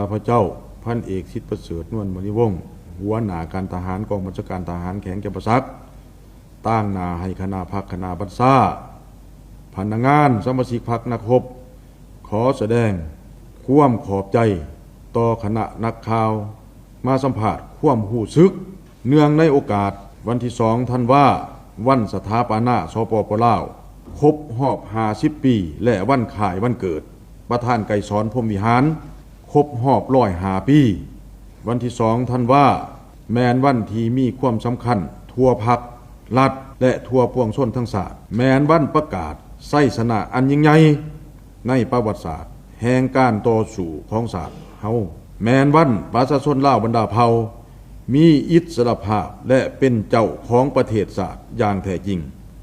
ຂ້າພະເຈົ້າ ພັນເອກ ສິດປະເສີດ ນວນມະນີວົງ ຫົວໜ້າການທະຫານ ກອງບັນຊາການທະຫານແຂວງຈຳປາສັກ ຕາງໜ້າໃຫ້ຄະນະພັກຄະນະບັນຊາ, ພະນັກງານ, ສະມາຊິກພັກ, ນັກຮົບ ຂໍສະແດງຄວາມຂອບໃຈຕໍ່ຄະນະນັກຂ່າວ ມາສຳພາດຄວາມຮູ້ສຶກ ເນື່ອງໃນໂອກາດວັນທີສອງທັນວາ ວັນສະຖາປະນາ ສປປ ລາວ ຄົບຮອບຫ້າສິບປີ ແລະ ວັນຄ້າຍວັນເກີດປະທານໄກສອນ ພົມວິຫານ ຄົບຮອບຮ້ອຍຫ້າປີ. ວັນທີສອງທັນວາ ແມ່ນວັນທີ່ມີຄວາມສຳຄັນທົ່ວພັກ, ລັດ ແລະ ທົ່ວປວງຊົນທັງຊາດ, ແມ່ນວັນປະກາດໄຊຊະນະອັນຍິ່ງໃຫຍ່ ໃນປະຫວັດສາດແຫ່ງການຕໍ່ສູ້ຂອງຊາດເຮົາ, ແມ່ນວັນປະຊາຊົນລາວບັນດາເຜົ່າມີອິດສະຫຼະພາບ ແລະ ເປັນເຈົ້າຂອງປະເທດຊາດຢ່າງແທ້ຈິງ,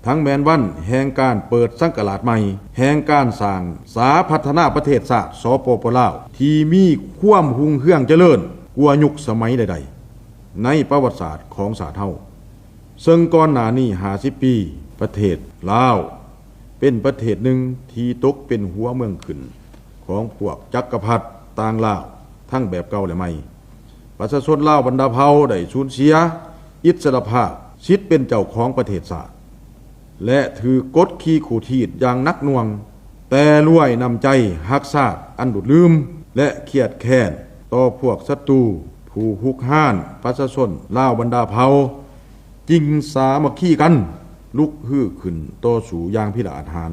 ທັງແມ່ນວັນແຫ່ງການເປີດສັງກະລາດໃໝ່ ແຫ່ງການສ້າງສາພັດທະນາປະເທດຊາດ ສປປ ລາວ ທີ່ມີຄວາມຮຸ່ງເຮືອງຈະເລີນກວ່າຍຸກສະໄໝໃດໆ ໃນປະຫວັດສາດຂອງຊາດເຮົາ. ເຊິ່ງກ່ອນໜ້ານີ້ຫ້າສິບປີ ປະເທດລາວເປັນປະເທດໜຶ່ງທີ່ຕົກເປັນຫົວເມືອງຂຶ້ນຂອງພວກຈັກກະພັດຕ່າງລາວ ທັງແບບເກົ່າ ແລະ ໃໝ່. ປະຊາຊົນລາວບັນດາເຜົ່າໄດ້ສູນເສຍອິດສະຫຼະພາບ, ສິດເປັນເຈົ້າຂອງປະເທດຊາດ ແລະ ຖືກກົດຂີ່ຂູດຮີດຢ່າງໜັກໜ່ວງ, ແຕ່ລວຍນ້ຳໃຈຮັກຊາດອັນດູດລືມ ແລະ ຄຽດແຄ້ນຕໍ່ພວກສັດຕູຜູ້ຮຸກຮານປະຊາຊົນລາວບັນດາເຜົ່າ ຈຶ່ງສາມັກຄີກັນລຸກຮືຂຶ້ນຕໍ່ສູ້ຢ່າງພິລະອາດຫານ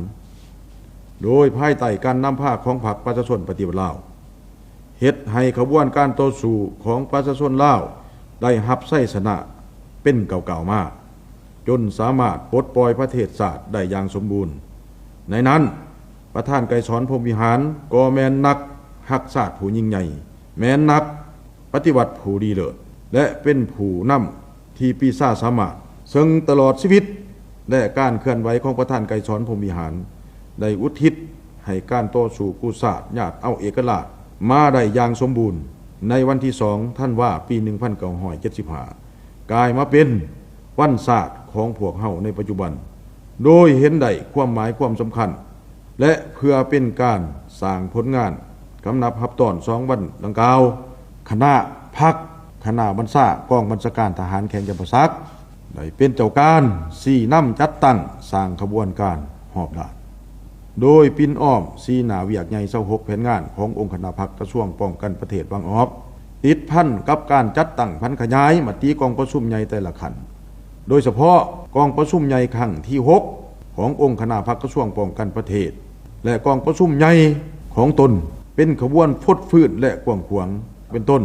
ໂດຍພາຍໃຕ້ການນຳພາຂອງພັກປະຊາຊົນປະຕິວັດລາວ ເຮັດໃຫ້ຂະບວນການຕໍ່ສູ້ຂອງປະຊາຊົນລາວໄດ້ຮັບໄຊຊະນະເປັນກ້າວໆມາ, ຈົນສາມາດປົດປ່ອຍປະເທດຊາດໄດ້ຢ່າງສົມບູນ. ໃນນັ້ນ, ປະທານໄກສອນ ພົມວິຫານ ກໍແມ່ນນັກຮັກຊາດຜູ້ຍິ່ງໃຫຍ່, ແມ່ນນັກປະຕິວັດຜູ້ດີເລີດ ແລະ ເປັນຜູ້ນຳ ທີ່ປີຊາສາມາດ, ເຊິ່ງຕະຫຼອດຊີວິດ ແລະ ການເຄື່ອນໄຫວຂອງປະທານໄກສອນ ພົມວິຫານ ໄດ້ອຸທິດໃຫ້ການຕໍ່ສູ້ກູ້ຊາດຍາດເອົາເອກະລາດມາໄດ້ຢ່າງສົມບູນ ໃນວັນທີສອງທັນວາ ປີໜຶ່ງພັນເກົ້າຮ້ອຍເຈັດສິບຫ້າ ກາຍມາເປັນວັນຊາດຂອງພວກເຮົາໃນປັດຈຸບັນ, ໂດຍເຫັນໄດ້ຄວາມໝາຍຄວາມສຳຄັນ ແລະ ເພື່ອເປັນການສ້າງຜົນງານກຳນັບຮັບຕ້ອນສອງວັນດັ່ງກ່າວ, ຄະນະພັກ, ຄະນະບັນຊາກອງບັນຊາການທະຫານແຂວງຈຳປາສັກ ໄດ້ເປັນເຈົ້າການຊີ້ນຳຈັດຕັ້ງສ້າງຂະບວນການຮອບດ້ານ, ໂດຍປິ່ນອ້ອມຊີ້ໜ້າວຽກໃຫຍ່ຊາວຫົກແຜນງານຂອງອົງຄະນະພັກກະຊວງປ້ອງກັນປະເທດວາງອອກ, ຕິດພັນກັບການຈັດຕັ້ງຜັນຂະຫຍາຍມະຕິກອງປະຊຸມໃຫຍ່ແຕ່ລະຂັ້ນ, ໂດຍສະເພາະກອງປະຊຸມໃຫຍ່ຄັ້ງທີຫົກ ຂອງອົງຄະນະພັກກະຊວງປ້ອງກັນປະເທດ ແລະ ກອງປະຊຸມໃຫຍ່ຂອງຕົນ ເປັນຂະບວນຟົດຟື້ນ ແລະ ກວ້າງຂວາງ ເປັນຕົ້ນ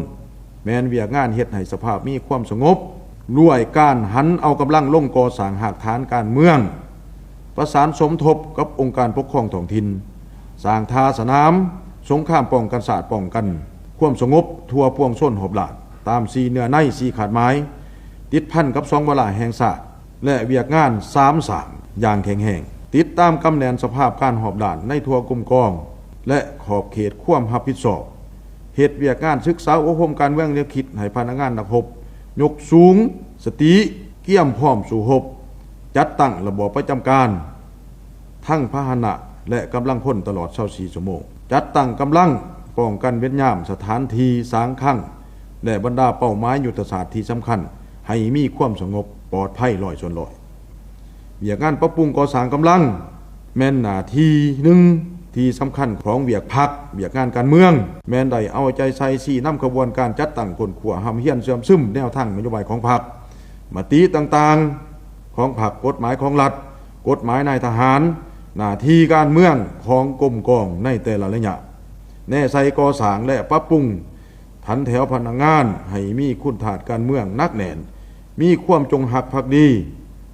ແມ່ນວຽກງານເຮັດໃຫ້ສະພາບມີຄວາມສະຫງົບ, ດ້ວຍການຫັນເອົາກຳລັງລົງກໍ່ສ້າງຮາກຖານການເມືອງ, ປະສານສົມທົບກັບອົງການປົກຄອງທ້ອງຖິ່ນ, ສ້າງທ່າສະໜາມສົງຄາມປ້ອງກັນຊາດ, ປ້ອງກັນຄວາມສະຫງົບທົ່ວປວງຊົນຮອບດ້ານ ຕາມສີ່ເນື້ອໃນ ສີ່ຄາດໝາຍ, ຕິດພັນກັບສອງວາລະແຫ່ງຊາດ ແລະ ວຽກງານສາມສ້າງຢ່າງແຂງແຮງ, ຕິດຕາມກຳແໜ້ນສະພາບການຮອບດ້ານໃນທົ່ວກົມກອງ ແລະ ຂອບເຂດຄວາມຮັບຜິດຊອບ, ເຮັດວຽກງານສຶກສາອົບຮົມການເມືອງແນວຄິດໃຫ້ພະນັກງານນັກຮົບ, ຍົກສູງສະຕິກຽມພ້ອມສູ້ຮົບ, ຈັດຕັ້ງລະບອບປະຈຳການ ທັງພາຫະນະ ແລະ ກຳລັງພົນຕະຫຼອດຊາວສີ່ຊົ່ວໂມງ, ຈັດຕັ້ງກຳລັງປ້ອງກັນເວນຍາມສະຖານທີ່ສາງຄັງ ແລະ ບັນດາເປົ້າໝາຍຍຸດທະສາດທີ່ສຳຄັນ ໃຫ້ມີຄວາມສະຫງົບປອດໄພຮ້ອຍສ່ວນຮ້ອຍ. ວຽກງານປັບປຸງກໍ່ສ້າງກຳລັງ ແມ່ນໜ້າທີ່ໜຶ່ງທີ່ສຳຄັນຂອງວຽກພັກ, ວຽກງານການເມືອງ ແມ່ນໄດ້ເອົາໃຈໃສ່ຊີ້ນຳຂະບວນການຈັດຕັ້ງຄົ້ນຄວ້າຮ່ຳຮຽນເຊື່ອມຊຶມແນວທາງນະໂຍບາຍຂອງພັກ, ມະຕິຕ່າງໆຂອງພັກ, ກົດໝາຍຂອງລັດ, ກົດໝາຍນາຍທະຫານ, ໜ້າທີ່ການເມືອງຂອງກົມກອງໃນແຕ່ລະໄລຍະ, ແນໃສ່ກໍ່ສ້າງ ແລະ ປັບປຸງຖັນແຖວພະນັກງານໃຫ້ມີຄຸນທາດການເມືອງໜັກແໜ້ນ, ມີຄວາມຈົງຮັກພັກດີ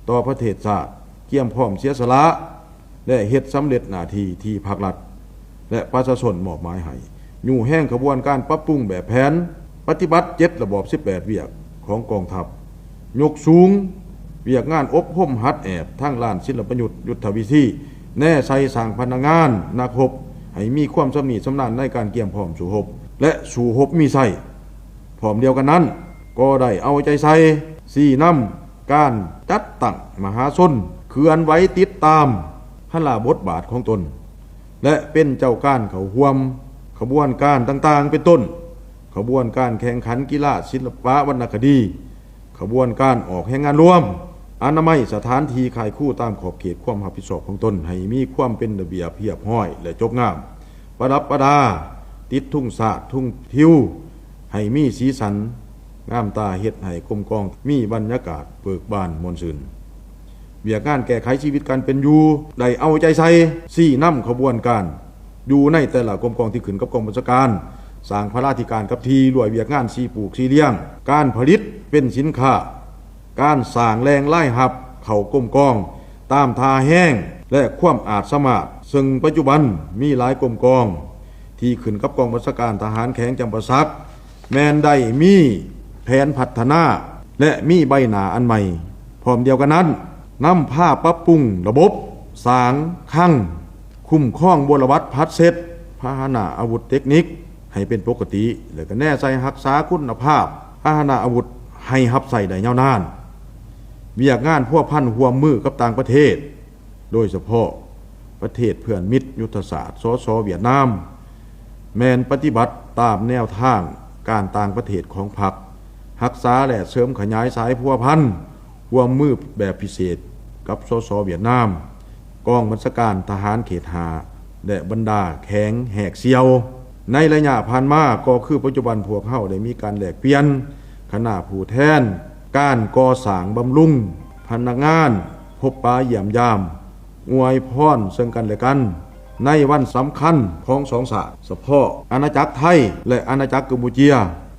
ຕໍ່ປະເທດຊາດ, ກຽມພ້ອມເສຍສະຫຼະ ແລະ ເຮັດສຳເລັດໜ້າທີ່ທີ່ພັກລັດ ແລະ ປະຊາຊົນມອບໝາຍໃຫ້, ຍູ້ແຮງຂະບວນການປັບປຸງແບບແຜນປະຕິບັດເຈັດລະບອບສິບແປດວຽກຂອງກອງທັບ, ຍົກສູງວຽກງານອົບຮົມຫັດແອບທາງດ້ານສິນລະປະຍຸດ, ຍຸດທະວິທີ, ແນໃສ່ສ້າງພະນັກງານນັກຮົບໃຫ້ມີຄວາມຊຳນິຊຳນານໃນການກຽມພ້ອມສູ້ຮົບ ແລະ ສູ້ຮົບມີໄຊ. ພ້ອມດຽວກັນນັ້ນ, ກໍໄດ້ເອົາໃຈໃສ່ຊີ້ນຳການຈັດຕັ້ງມະຫາຊົນເຄື່ອນໄຫວຕິດຕາມພາລະບົດບາດຂອງຕົນ ແລະ ເປັນເຈົ້າການເຂົ້າຮ່ວມຂະບວນການຕ່າງໆ ເປັນຕົ້ນ ຂະບວນການແຂ່ງຂັນກິລາ, ສິລະປະວັນນະຄະດີ, ຂະບວນການອອກແຮງງານລວມ, ອະນາໄມສະຖານທີ່ຄ້າຍຄູຕາມຂອບເຂດຄວາມຮັບຜິດຊອບຂອງຕົນ ໃຫ້ມີຄວາມເປັນລະບຽບຮຽບຮ້ອຍ ແລະ ຈົບງາມ, ປະດັບປະດາ, ຕິດທຸງຊາດ, ທຸງທິວ ໃຫ້ມີສີສັນງາມຕາ, ເຮັດໃຫ້ກົມກອງມີບັນຍາກາດເບີກບານມ່ວນຊື່ນ. ວຽກງານແກ້ໄຂຊີວິດການເປັນຢູ່ ໄດ້ເອົາໃຈໃສ່ຊີ້ນຳຂະບວນການ ຢູ່ໃນແຕ່ລະກົມກອງທີ່ຂຶ້ນກັບກອງບັນຊາການ, ສ້າງພະລາທິການກັບທີ່ລວຍວຽກງານ ສີ່ປູກສີ່ລ້ຽງ, ການຜະລິດເປັນສິນຄ້າ, ການສ້າງແຫຼ່ງລາຍຮັບເຂົ້າກົມກອງຕາມທ່າແຮງ ແລະ ຄວາມອາດສາມາດ, ເຊິ່ງປັດຈຸບັນມີຫຼາຍກົມກອງທີ່ຂຶ້ນກັບກອງບັນຊາການທະຫານແຂວງຈຳປາສັກ ແມ່ນໄດ້ມີແຜນພັດທະນາ ແລະ ມີໃບໜ້າອັນໃໝ່. ພ້ອມດຽວກັນນັ້ນ, ນຳພາປັບປຸງລະບົບສາງຄັງ ຄຸ້ມຄອງບົວລະບັດຜັດເຊັດ ພາຫະນະອາວຸດເຕັກນິກໃຫ້ເປັນປົກກະຕິ ແລະ ກະແນໃສ່ຮັກສາຄຸນນະພາບພາຫະນະອາວຸດໃຫ້ຮັບໃຊ້ໄດ້ຍາວນານ. ວຽກງານພົວພັນຮ່ວມມືກັບຕ່າງປະເທດ, ໂດຍສະເພາະປະເທດເພື່ອນມິດຍຸດທະສາດ ສສ ຫວຽດນາມ, ແມ່ນປະຕິບັດຕາມແນວທາງການຕ່າງປະເທດຂອງພັກ, ຮັກສາ ແລະ ເສີມຂະຫຍາຍສາຍພົວພັນຮ່ວມມືແບບພິເສດກັບ ສສ ຫວຽດນາມ, ກອງບັນຊາການທະຫານເຂດຫ້າ ແລະ ບັນດາແຂວງແຫກສ່ຽວ. ໃນໄລຍະຜ່ານມາກໍຄືປັດຈຸບັນ, ພວກເຮົາໄດ້ມີການແລກປ່ຽນຄະນະຜູ້ແທນ, ການກໍ່ສ້າງບຳລຸງພະນັກງານ, ພົບປະຢ້ຽມຢາມ, ອວຍພອນເຊິ່ງກັນແລະກັນໃນວັນສຳຄັນຂອງສອງຊາດ, ສະເພາະອານາຈັກໄທ ແລະ ອານາຈັກກຳປູເຈຍ.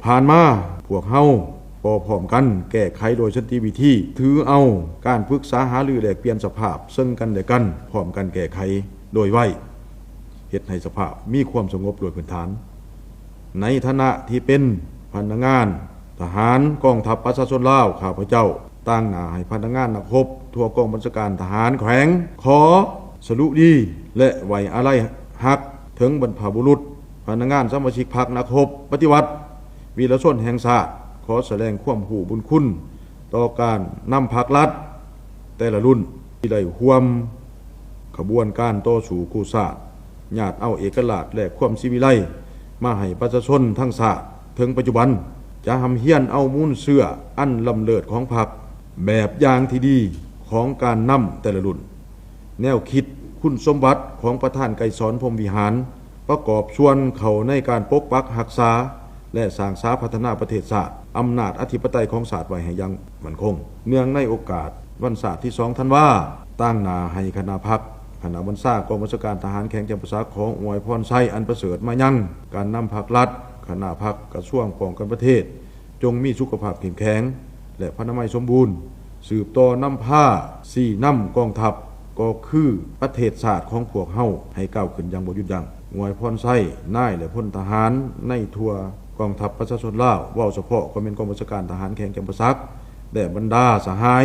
ຜ່ານມາ, ພວກເຮົາກໍພ້ອມກັນແກ້ໄຂໂດຍສັນຕິວິທີ, ຖືເອົາການປຶກສາຫາລືແລກປ່ຽນສະພາບເຊິ່ງກັນແລະກັນ, ພ້ອມກັນແກ້ໄຂໂດຍໄວ, ເຮັດໃຫ້ສະພາບມີຄວາມສະຫງົບໂດຍພື້ນຖານ. ໃນຖານະທີ່ເປັນພະນັກງານທະຫານກອງທັບປະຊາຊົນລາວ, ຂ້າພະເຈົ້າຕາງໜ້າໃຫ້ພະນັກງານນັກຮົບທົ່ວກອງບັນຊາການທະຫານແຂວງ ຂໍສະດຸດີ ແລະ ໄວ້ອາໄລຮັກເຖິງບັນພະບຸລຸດ, ພະນັກງານສະມາຊິກພັກນັກຮົບປະຕິວັດ ວີລະຊົນແຫ່ງຊາດ, ຂໍສະແດງຄວາມຮູ້ບຸນຄຸນຕໍ່ການນຳພັກລັດແຕ່ລະລຸ້ນທີ່ໄດ້ຮ່ວມຂະບວນການຕໍ່ສູ້ກູ້ຊາດ, ຍາດເອົາເອກະລາດ ແລະ ຄວາມສີວິໄລມາໃຫ້ປະຊາຊົນທັງຊາດ. ເຖິງປັດຈຸບັນ, ຈະຮ່ຳຮຽນເອົາມູນເຊື້ອອັນລ້ຳເລີດຂອງພັກ, ແບບຢ່າງທີ່ດີຂອງການນຳແຕ່ລະລຸ້ນ, ແນວຄິດ, ຄຸນສົມບັດຂອງປະທານໄກສອນ ພົມວິຫານ ປະກອບສ່ວນເຂົ້າໃນການປົກປັກຮັກສາ ແລະ ສ້າງສາພັດທະນາປະເທດຊາດ, ອຳນາດອະທິປະໄຕຂອງຊາດໄວ້ໃຫ້ຢ່າງໝັ້ນຄົງ. ເນື່ອງໃນໂອກາດວັນຊາດທີສອງທັນວາ, ຕາງໜ້າໃຫ້ຄະນະພັກ, ຄະນະບັນຊາກອງບັນຊາການທະຫານແຂວງຈຳປາສັກ ຂໍອວຍພອນໄຊອັນປະເສີດມາຍັງການນຳພັກລັດ, ຄະນະພັກ, ກະຊວງປ້ອງກັນປະເທດ ຈົ່ງມີສຸຂະພາບເຂັ້ມແຂງ ແລະ ພະນາໄມສົມບູນ, ສືບຕໍ່ນຳພາຊີ້ນຳກອງທັບ ກໍຄືປະເທດຊາດຂອງພວກເຮົາໃຫ້ກ້າວຂຶ້ນຢ່າງບໍ່ຢຸດຢັ້ງ. ອວຍພອນໄຊນາຍ ແລະ ພົນທະຫານໃນທົ່ວກອງທັບປະຊາຊົນລາວ, ເວົ້າສະເພາະກໍແມ່ນກອງບັນຊາການທະຫານແຂວງຈຳປາສັກ ແລະ ບັນດາສະຫາຍ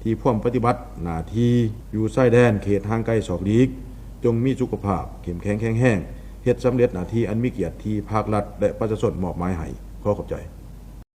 ທີ່ພວມປະຕິບັດໜ້າທີ່ຢູ່ຊາຍແດນເຂດຫ່າງໄກສອກຫຼີກ, ຈົ່ງມີສຸຂະພາບເຂັ້ມແຂງແຂງແຮງ, ເຮັດສຳເລັດໜ້າທີ່ອັນມີກຽດທີ່ພັກລັດ ແລະ ປະຊາຊົນມອບໝາຍໃຫ້. ຂໍຂອບໃຈ.